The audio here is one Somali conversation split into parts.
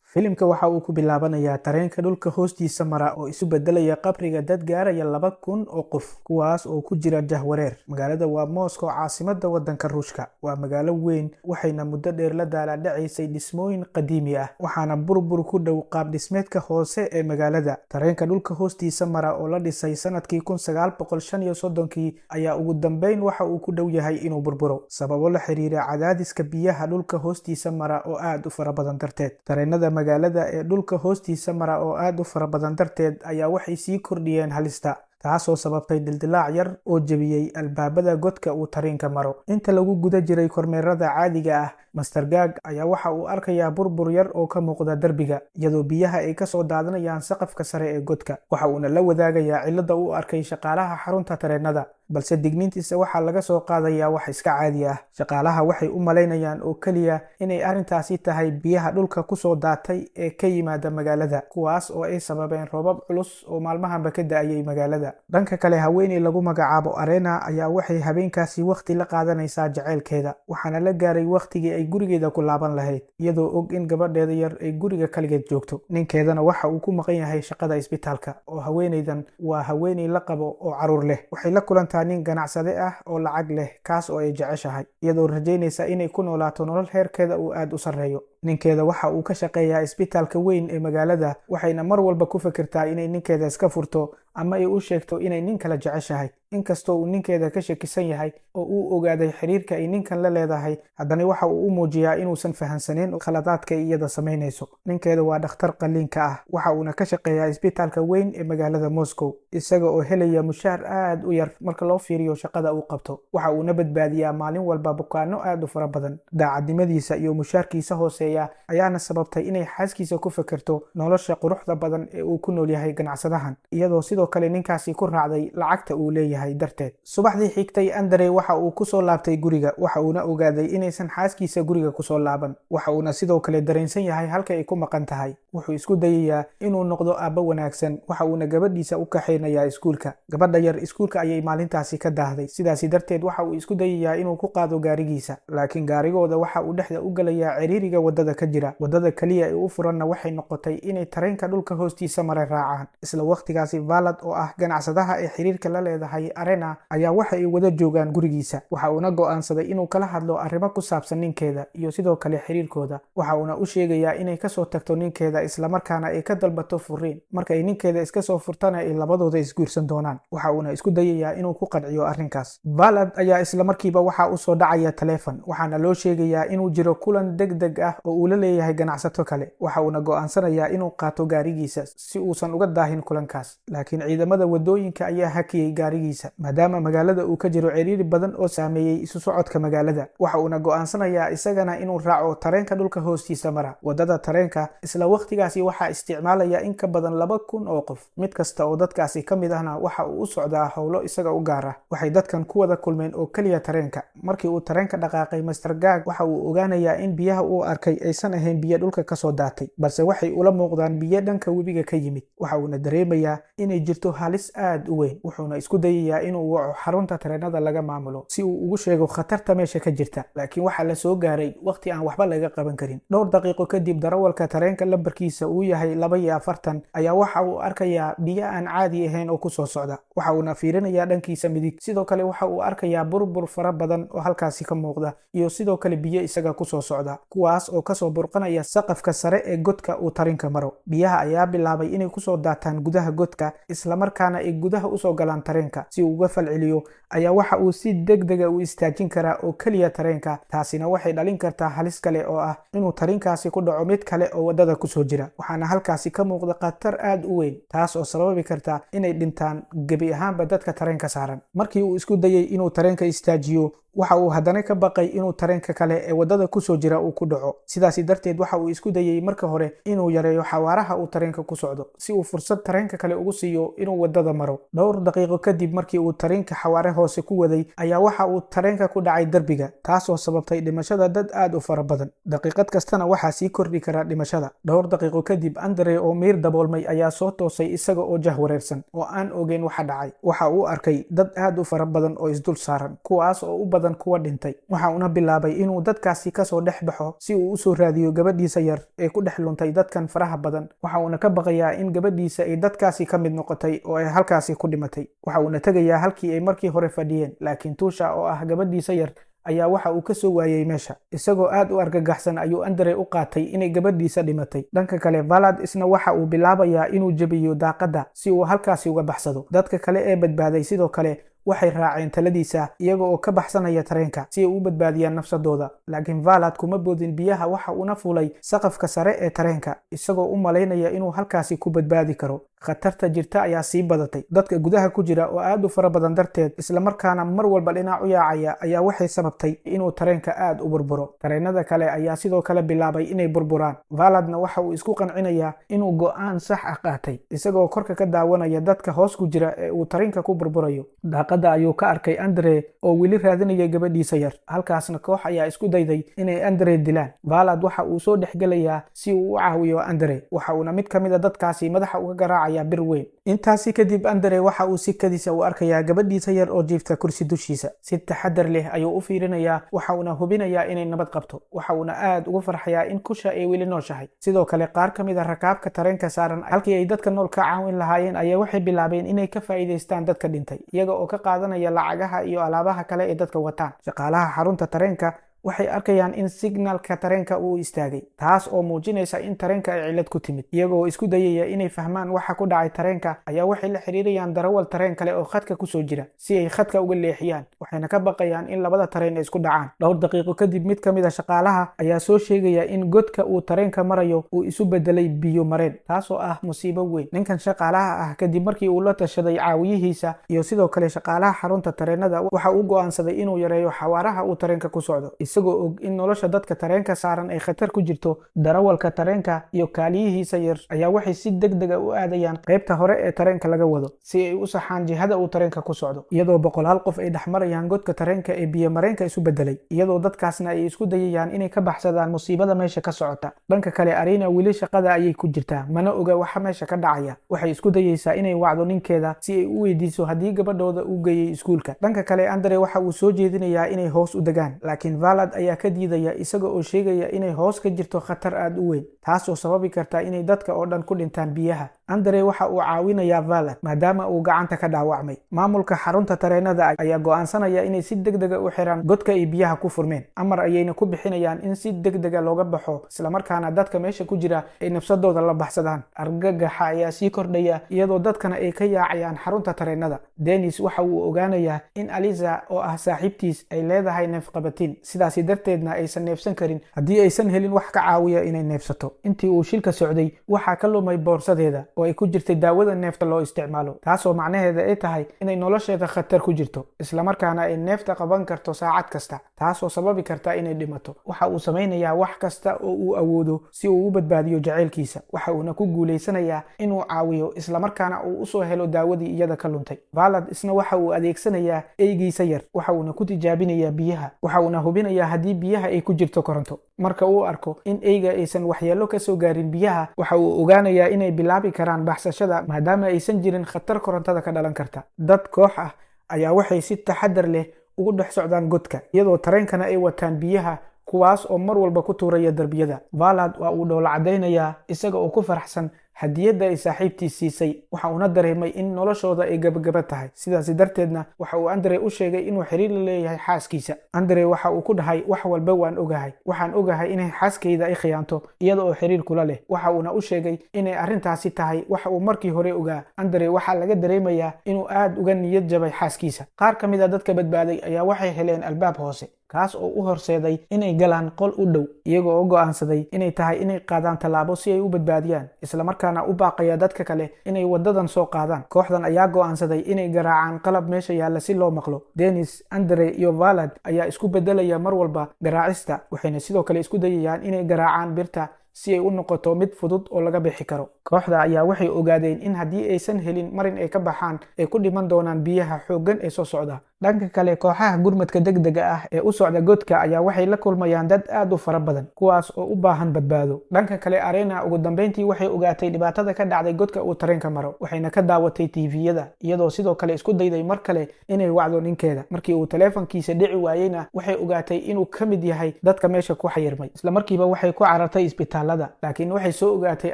Filimka waxa uu ku bilaabanayaa tareenka dhulka hoostiisa mara oo isu beddelaya qabriga dad gaaraya 2000 oo qof, kuwaas oo ku jira jahwareer. Magaalada waa Moscow, caasimadda waddanka Ruushka. Waa magaalo weyn, waxayna muddo dheer la daalaa-dhacaysay dhismooyin qadiimi ah, waxaana burbur ku dhow qaab dhismeedka hoose ee magaalada. Tareenka dhulka hoostiisa mara oo la dhisay sanadkii 1935-kii ayaa ugu dambeyn waxa uu ku dhow yahay inuu burburo, sababo la xiriira cadaadiska biyaha dhulka hoostiisa mara oo aad u fara badan darteed. Tareenada magaalada ee dhulka hoostiisa mara oo aad u fara badan darteed ayaa waxay sii kordhiyeen halista, taasoo sababtay dildilaac yar oo jebiyey albaabada godka uu tareenka maro. Inta lagu guda jiray kormeerada caadiga ah, Master Gaag ayaa waxa uu arkayaa burbur yar oo ka muuqda derbiga, iyadoo biyaha ay kasoo daadanayaan saqafka sare ee godka. Waxa uuna la wadaagayaa cilada uu arkay shaqaalaha xarunta tareenada, balse digniintiisa waxaa laga soo qaadayaa wax iska caadi ah. Shaqaalaha waxay u malaynayaan oo keliya inay arrintaasi tahay biyaha dhulka kusoo daatay ee ka yimaada magaalada, kuwaas oo ay sababeen roobab culus oo maalmahanba ka da'ayay magaalada. Dhanka kale, haweeney lagu magacaabo Arena ayaa waxay habeenkaasi waqti la qaadanaysaa jaceylkeeda, waxaana la gaaray waqtigii ay gurigeeda ku laaban lahayd, iyadoo og in gabadheeda yar ay guriga kaligeed joogto. Ninkeedana waxa uu ku maqan yahay shaqada isbitaalka, oo haweeneydan waa haweeney la qabo oo caruur leh. Waxay la kulantaa nin ganacsade ah oo lacag leh, kaas oo ay jeceshahay, iyadoo rajaynaysa inay ku noolaato nolol heerkeeda uu aad u sarreeyo. Ninkeeda waxa uu ka shaqeeyaa isbitaalka weyn ee magaalada, waxayna mar walba ku fikirtaa inay ninkeeda iska furto ama ay u sheegto inay nin kale jeceshahay. Inkastoo uu ninkeeda ka shakisan yahay oo uu ogaaday xiriirka ay ninkan la leedahay, haddana waxa uu u muujiyaa inuusan fahansaneyn khaladaadka ay iyada samaynayso. Ninkeeda waa dhakhtar qalliinka ah, waxa uuna ka shaqeeyaa isbitaalka weyn ee magaalada Moscow, isaga oo helaya mushaar aad u yar marka loo fiiriyo shaqada uu qabto. Waxa uuna badbaadiyaa maalin walba bukaano aad u fara badan. Daacadnimadiisa iyo mushaarkiisa hooseeya ayaana sababtay inay xaaskiisa ku fikirto nolosha quruxda badan ee uu ku nool yahay ganacsadahan, iyadoo sidoo kale ninkaasi ku raacday lacagta uu leeyahay darteed. Subaxdii xigtay, Andre waxa uu kusoo laabtay guriga, waxa uuna ogaaday inaysan xaaskiisa guriga kusoo laaban. Waxa uuna sidoo kale dareensan yahay halka ay ku maqan tahay. Wuxuu isku dayayaa inuu noqdo aabbo wanaagsan, waxa uuna gabadhiisa u kaxaynayaa iskuulka. Gabadha yar iskuulka ayay maalintaasi ka daahday, sidaasi darteed waxa uu isku dayayaa inuu ku qaado gaarigiisa, laakiin gaarigooda waxa uu dhexda u galayaa ciriiriga wadada ka jira. Wadada kaliya ee u furanna waxay noqotay inay tareenka dhulka hoostiisa mare raacaan. Isla waqtigaasi, Valad oo ah ganacsadaha ee xiriirka la leedahay Arena ayaa waxa ay wada joogaan gurigiisa, waxa uuna go'aansaday inuu kala hadlo arrimo ku saabsan ninkeeda iyo sidoo kale xiriirkooda. Waxa uuna u sheegayaa inay kasoo tagto ninkeeda, islamarkaana ay ka dalbato furiin. Marka ay ninkeeda iska soo furtana, ay labadooda isguursan doonaan. Waxa uuna isku dayayaa inuu ku qanciyo arrinkaas. Valad ayaa islamarkiiba waxa usoo dhacaya taleefon, waxaana loo sheegayaa inuu jiro kulan deg deg ah oo uu la leeyahay ganacsato kale. Waxa uuna go'aansanayaa inuu qaato gaarigiisa si uusan uga daahin kulankaas, laakiin ciidamada wadooyinka ayaa hakiyey gaarigiisa, maadaama magaalada uu ka jiro ciriiri badan oo saameeyey isu socodka magaalada. Waxa uuna go'aansanayaa isagana inuu raaco tareenka dhulka hoostiisa mara. Wadada tareenka isla waqtigaasi waxaa isticmaalaya in ka badan 2000 oo qof. Mid kasta oo dadkaasi ka mid ahna waxa uu u socdaa howlo isaga u gaar ah. Waxay dadkan ku wada kulmeen oo keliya tareenka. Markii uu tareenka dhaqaaqay, Master Gaag waxa uu ogaanayaa in biyaha uu arkay aysan ahayn biyo dhulka kasoo daatay, balse waxay ula muuqdaan biyo dhanka webiga ka yimid. Waxa uuna dareemayaa inay jirto halis aad u weyn, wuxuuna isku dayayaa inuu waco xarunta tareenada laga maamulo si uu ugu sheego khatarta meesha ka jirta, laakiin waxaa la soo gaaray waqti aan waxba laga qaban karin. Dhowr daqiiqo kadib, darawalka tareenka lambarkiisa uu yahay 42 ayaa waxa uu arkayaa biyo aan caadi ahayn oo kusoo socda. Waxa uuna fiirinayaa dhankiisa midig. Sidoo kale waxa uu arkayaa burbur fara badan oo halkaasi ka muuqda iyo sidoo kale biyo isaga kusoo socda, kuwaas oo kasoo burqanaya saqafka sare ee godka uu tarinka maro. Biyaha ayaa bilaabay inay kusoo daataan gudaha godka, islamarkaana ay gudaha usoo galaan tareenka. Si uu uga falceliyo ayaa waxa uu si deg dega u istaajin karaa oo keliya tareenka. Taasina waxay dhalin kartaa halis kale oo ah inuu tareenkaasi ku dhaco mid kale oo wadada kusoo jira, waxaana halkaasi ka muuqda khatar aad u weyn, taas oo sababi karta inay dhintaan gebi ahaanba dadka tareenka saaran. Markii uu isku dayay inuu tareenka istaajiyo, waxa uu haddana ka baqay inuu tareenka kale ee waddada kusoo jira uu ku dhaco. Sidaasi darteed waxa uu isku dayey marka hore inuu yareeyo xawaaraha uu tareenka ku socdo, si uu fursad tareenka kale ugu siiyo inuu waddada maro. Dhowr daqiiqo kadib markii uu tareenka xawaare hoose ku waday, ayaa waxa uu tareenka ku dhacay derbiga, taasoo sababtay dhimashada dad aad u fara badan. Daqiiqad kastana waxaa sii kordhi kara dhimashada. Dhowr daqiiqo kadib, Andre oo miir daboolmay ayaa soo toosay, isaga oo jahwareersan oo aan ogeyn waxa dhacay. Waxa uu arkay dad aad u fara badan oo isdul saaran, kuwaas oo u badan badan kuwa dhintay. Waxa uuna bilaabay inuu dadkaasi kasoo dhex baxo si uu usoo raadiyo gabadhiisa yar ee ku dhex luntay dadkan faraha badan. Waxa uuna ka baqayaa in gabadhiisa ay dadkaasi ka mid noqotay oo ay halkaasi ku dhimatay. Waxa uuna tegayaa halkii ay markii hore fadhiyeen, laakiin Tuusha oo ah gabadhiisa yar ayaa waxa uu ka soo waayey meesha. Isagoo aad u argagaxsan ayuu Andre u qaatay inay gabadhiisa dhimatay. Dhanka kale, Valad isna waxa uu bilaabayaa inuu jebiyo daaqadda si uu halkaasi uga baxsado. Dadka kale ee badbaaday sidoo kale waxay raaceen taladiisa, iyaga oo ka baxsanaya tareenka si ay u badbaadiyaan nafsadooda. Laakiin Valad kuma boodin biyaha, waxa uuna fuulay saqafka sare ee tareenka, isagoo u malaynaya inuu halkaasi ku badbaadi karo. Khatarta jirta ayaa sii badatay. Dadka gudaha ku jira oo aad u fara badan darteed, islamarkaana mar walba dhinac u yaacaya, ayaa waxay sababtay inuu tareenka aad u burburo. Tareenada kale ayaa sidoo kale bilaabay inay burburaan. Valadna waxa uu isku qancinayaa inuu go'aan sax ah qaatay, isagoo korka ka daawanaya dadka hoos ku jira ee uu tareenka ku burburayo. Daaqada ayuu ka arkay Andre oo weli raadinaya gabadhiisa yar. Halkaasna koox ayaa isku dayday inay Andre dilaan. Valad waxa uu soo dhexgelayaa si uu u caawiyo Andre, waxa uuna mid ka mid a dadkaasi madaxa uga garaacaya bir weyn. Intaasi kadib, Andre waxa uu si kadisa u arkayaa gabadhiisa yar oo jiifta kursi dushiisa. Si taxadar leh ayuu u fiirinayaa, waxa uuna hubinayaa inay nabad qabto. Waxa uuna aad ugu farxayaa in Kusha ay weli nooshahay. Sidoo kale, qaar ka mid a rakaabka tareenka saaran, halkii ay dadka nool ka caawin lahaayeen, ayaa waxay bilaabeen inay ka faa'iidaystaan dadka dhintay, iyaga oo ka qaadanaya lacagaha iyo alaabaha kale ee dadka wataan. Shaqaalaha xarunta tareenka waxay arkayaan in signalka tareenka uu istaagay, taas oo muujinaysa in tareenka ay cillad ku timid. Iyagoo isku dayaya inay fahmaan waxa ku dhacay tareenka ayaa waxay la xiriirayaan darawal tareen kale oo khadka kusoo jira si ay khadka uga leexiyaan, waxayna ka baqayaan in labada tareen ay isku dhacaan. Dhowr daqiiqo kadib, mid ka mid a shaqaalaha ayaa soo sheegaya in godka uu tareenka marayo uu isu bedelay biyo mareen, taasoo ah musiibo weyn. Ninkan shaqaalaha ah, kadib markii uu la tashaday caawiyihiisa iyo sidoo kale shaqaalaha xarunta tareenada, waxa uu go'aansaday inuu yareeyo xawaaraha uu tareenka ku socdo, isagoo og in nolosha dadka tareenka saaran ay khatar ku jirto. Darawalka tareenka iyo kaaliyihiisa yar ayaa waxay si deg dega u aadayaan qaybta hore ee tareenka laga wado si ay u saxaan jihada uu tareenka ku socdo, iyadoo boqolaal qof ay dhex marayaan godka tareenka ee biyo mareenka isu bedelay, iyadoo dadkaasna ay isku dayayaan inay ka baxsadaan musiibada meesha ka socota. Dhanka kale, Arina weli shaqada ayay ku jirtaa, mana oga waxa meesha ka dhacaya. Waxay isku dayaysaa inay wacdo ninkeeda si ay u weydiiso haddii gabadhooda uu geeyey iskuulka. Dhanka kale, Andre waxa uu soo jeedinayaa inay hoos u degaan, laakiin Valad ayaa ka diidaya, isaga oo sheegaya inay hoos ka jirto khatar aad u weyn, taasoo sababi karta inay dadka oo dhan ku dhintaan biyaha. Andre waxa uu caawinayaa Valad maadaama uu gacanta ka dhaawacmay. Maamulka xarunta tareenada ayaa go'aansanaya inay si deg dega u xiraan godka ay biyaha ku furmeen. Amar ayayna ku bixinayaan in si deg dega looga baxo, islamarkaana dadka meesha ku jira ay nafsadooda la baxsadaan. Argagaxa ayaa sii kordhaya, iyadoo dadkana ay ka yaacayaan xarunta tareenada. Denis waxa uu ogaanayaa in Alisa oo ah saaxiibtiis ay leedahay neefqabatiin, sidaasi darteedna aysan neefsan karin haddii aysan helin wax ka caawiya inay neefsato. Intii uu shilka socday waxaa ka lumay boorsadeeda oo ay ku jirtay daawada neefta loo isticmaalo, taasoo macnaheeda ay tahay inay nolosheeda khatar ku jirto, islamarkaana ay neefta qaban karto saacad kasta, taasoo sababi karta inay dhimato. Waxa uu samaynayaa wax kasta oo uu awoodo si uu u badbaadiyo jaceylkiisa, waxa uuna ku guulaysanayaa inuu caawiyo, islamarkaana uu usoo helo daawadii iyada ka luntay. Valad isna waxa uu adeegsanayaa eygiisa yar, waxa uuna ku tijaabinayaa biyaha, waxa uuna hubinayaa haddii biyaha ay ku jirto koronto. Marka uu arko in eyga aysan waxyeello kasoo gaarin biyaha, waxa uu ogaanayaa inay bilaabi karaan baxsashada, maadaama aysan jirin khatar korontada ka dhalan karta. Dad koox ah ayaa waxay si taxadar leh ugu dhex socdaan godka, iyadoo tareenkana ay wataan biyaha, kuwaas oo mar walba ku tuuraya darbiyada. Valad waa uu dhoola caddaynayaa, isaga oo ku faraxsan hadiyadda ay saaxiibtiis siisay, waxa uuna dareemay in noloshooda ay gabagaba tahay. Sidaasi darteedna waxa uu Andre u sheegay inuu xiriir la leeyahay xaaskiisa. Andre waxa uu ku dhahay: "Wax walba waan ogahay. Waxaan ogahay inay xaaskayda ay khiyaanto iyada oo xiriir kula leh." Waxa uuna u sheegay inay arrintaasi tahay waxa uu markii hore ogaa. Andre waxaa laga dareemayaa inuu aad uga niyad jabay xaaskiisa. Qaar ka mid a dadka badbaaday ayaa waxay heleen albaab hoose, kaas oo u horseeday inay galaan qol u dhow, iyagoo oo go'aansaday inay tahay inay qaadaan tallaabo si ay u badbaadiyaan, islamarkaana u baaqaya dadka kale inay waddadan soo qaadaan. Kooxdan ayaa go'aansaday inay garaacaan qalab meesha yaalla si loo maqlo. Denis, Andre iyo Valad ayaa isku bedelaya mar walba garaacista, waxayna sidoo kale isku dayayaan inay garaacaan birta. si ay u noqoto mid fudud oo laga bixi karo. Kooxda ayaa waxay ogaadeen in haddii aysan helin marin ay ka baxaan, ay ku dhiman doonaan biyaha xooggan ee soo socda. Dhanka kale, kooxaha gurmadka degdega ah ee u socda godka ayaa waxay la kulmayaan dad aad u fara badan, kuwaas oo u baahan badbaado. Dhanka kale, Arena ugu dambeyntii waxay ogaatay dhibaatada ka dhacday godka uu tareenka maro, waxayna ka daawatay TV-yada, iyadoo sidoo kale isku dayday mar kale inay wacdo ninkeeda. Markii uu taleefankiisa dhici waayeyna, waxay ogaatay inuu ka mid yahay dadka meesha ku xayirmay. Isla markiiba waxay ku carartay isbitaalada, laakiin waxay soo ogaatay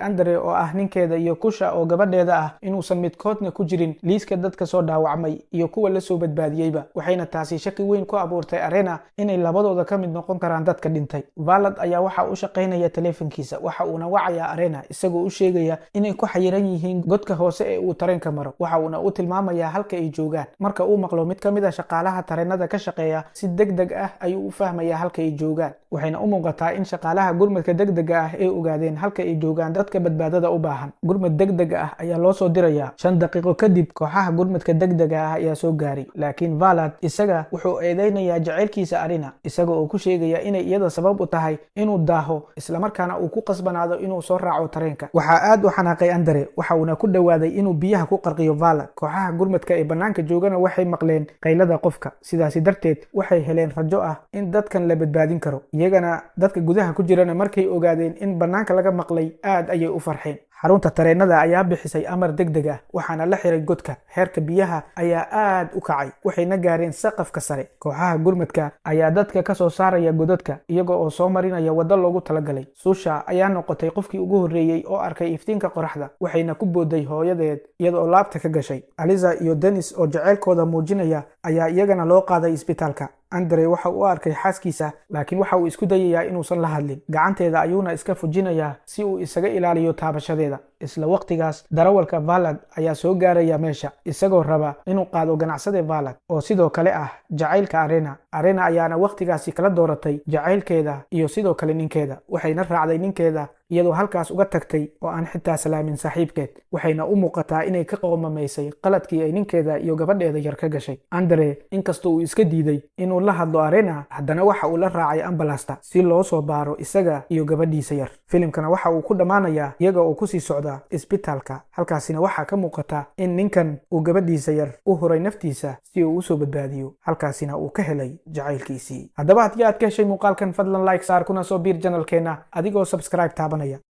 Andre oo ah ninkeeda iyo Kusha oo gabadheeda ah inuusan midkoodna ku jirin liiska dadka soo dhaawacmay iyo kuwa lasoo badbaadiyeyba. Waxayna taasi shaki weyn ku abuurtay Arena inay labadooda ka mid noqon karaan dadka dhintay. Valad ayaa waxa u shaqaynaya taleefankiisa, waxa uuna wacayaa Arena isagoo u sheegaya inay ku xayiran yihiin godka hoose ee uu tareenka maro, waxa uuna u tilmaamayaa halka ay joogaan. Marka uu maqlo mid ka mid a shaqaalaha tareenada ka shaqeeya, si deg deg ah ayuu u fahmayaa halka ay joogaan. Waxayna u muuqataa in shaqaalaha gurmadka degdega ah ay ogaadeen halka ay joogaan dadka badbaadada u baahan. Gurmad degdeg ah ayaa loo soo dirayaa. 5 daqiiqo kadib, kooxaha gurmadka degdega ah ayaa soo gaaray, laakiin Valad isaga wuxuu eedeynayaa jaceylkiisa Arina, isaga oo ku sheegaya inay iyada sabab u tahay inuu daaho, islamarkaana uu ku qasbanaado inuu soo raaco tareenka. Waxaa aad u xanaaqay Andre, waxa uuna ku dhowaaday inuu biyaha ku qarqiyo Valad. Kooxaha gurmadka ee bannaanka joogana waxay maqleen qaylada qofka, sidaasi darteed waxay heleen rajo ah in dadkan la badbaadin karo. Iyagana dadka gudaha ku jirana, markay ogaadeen in bannaanka laga maqlay, aad ayay u farxeen. Xarunta tareenada ayaa bixisay amar deg deg ah, waxaana la xiray godka. Heerka biyaha ayaa aad u kacay, waxayna gaareen saqafka sare. Kooxaha gurmadka ayaa dadka ka soo saaraya godadka, iyaga oo soo marinaya waddo loogu talagalay. Suusha ayaa noqotay qofkii ugu horreeyey oo arkay iftiinka qoraxda, waxayna ku booday hooyadeed iyada oo laabta ka gashay. Aliza iyo Denis oo jaceylkooda muujinaya ayaa iyagana loo qaaday isbitaalka. Andre waxa uu arkay xaaskiisa, laakiin waxa uu isku dayayaa inuusan la hadlin. Gacanteeda ayuuna iska fujinayaa si uu isaga ilaaliyo taabashadeeda. Isla waqtigaas, darawalka Valad ayaa soo gaaraya meesha, isagoo raba inuu qaado ganacsade Valad oo sidoo kale ah jacaylka Arena. Arena ayaana waqtigaasi kala dooratay jacaylkeeda iyo sidoo kale ninkeeda, waxayna raacday ninkeeda, iyadoo halkaas uga tagtay oo aan xitaa salaamin saaxiibkeed. Waxayna u muuqataa inay ka qoomamaysay qaladkii ay ninkeeda iyo gabadheeda yar ka gashay. Andre inkastoo uu iska diiday inuu la hadlo Arena, haddana waxa uu la raacay ambalasta si loo soo baaro isaga iyo gabadhiisa yar. Filimkana waxa uu ku dhammaanayaa iyaga oo kusii socda isbitaalka. Halkaasina waxaa ka muuqata in ninkan uu gabadhiisa yar u huray naftiisa si uu usoo badbaadiyo, halkaasina uu ka helay jacaylkiisii. Haddaba haddii aad ka heshay muuqaalkan, fadlan like saar, kuna soo biir channelkeena adigoo subscribe taabanaya.